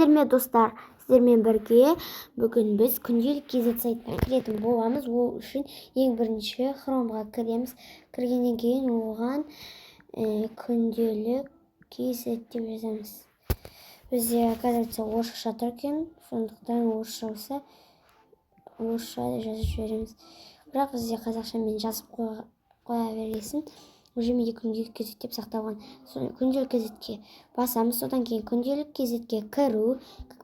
Сәлеметсіздер ме, достар! Сіздермен бірге бүгін біз Күнделік kz сайтына кіретін боламыз. Ол үшін ең бірінші Хромға кіреміз. Кіргеннен кейін оған Күнделік kz деп жазамыз. Бізде, оказывается, орысша тұр екен, сондықтан орысша болса, орысша жазып жібереміз. Бірақ бізде қазақшамен жазып қоя бергесін, уже менде Күнделік kz деп сақталған. Күнделік kz-ке басамыз. Содан кейін Күнделік kz-ке кіру,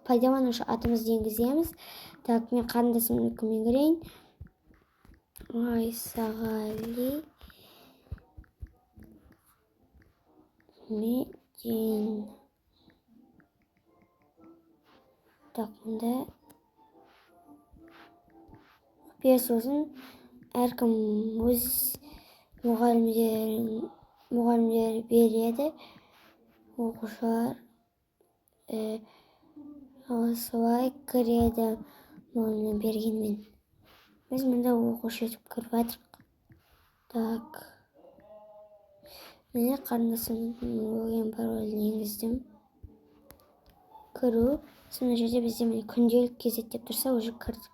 пайдаланушы атымызды енгіземіз. Так, мен қарындасымнікімен кірейін. Айсағали Медин. Так, мында құпия сөзін әркім өз мұғалімдері береді. Оқушылар осылай кіреді мұғалімнің бергенімен. Біз мында оқушы етіп кіріп жатырмық. Так, міне, қарындасымның логин, паролін енгіздім. Кіру. Мына жерде бізде, міне, Күнделік kz деп тұрса, уже кірдік.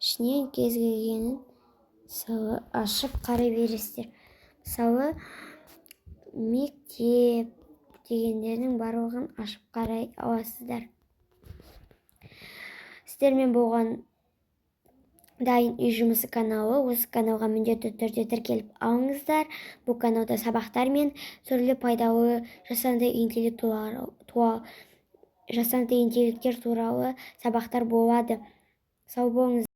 Ішінен кез келгенін, мысалы, ашып қарай бересіздер. Мысалы, мектеп дегендердің барлығын ашып қарай аласыздар. Сіздермен болған Дайын үй жұмысы каналы. Осы каналға міндетті түрде тіркеліп алыңыздар. Бұл каналда сабақтар мен түрлі пайдалы жасанды интеллекттер туралы сабақтар болады. Сау болыңыз.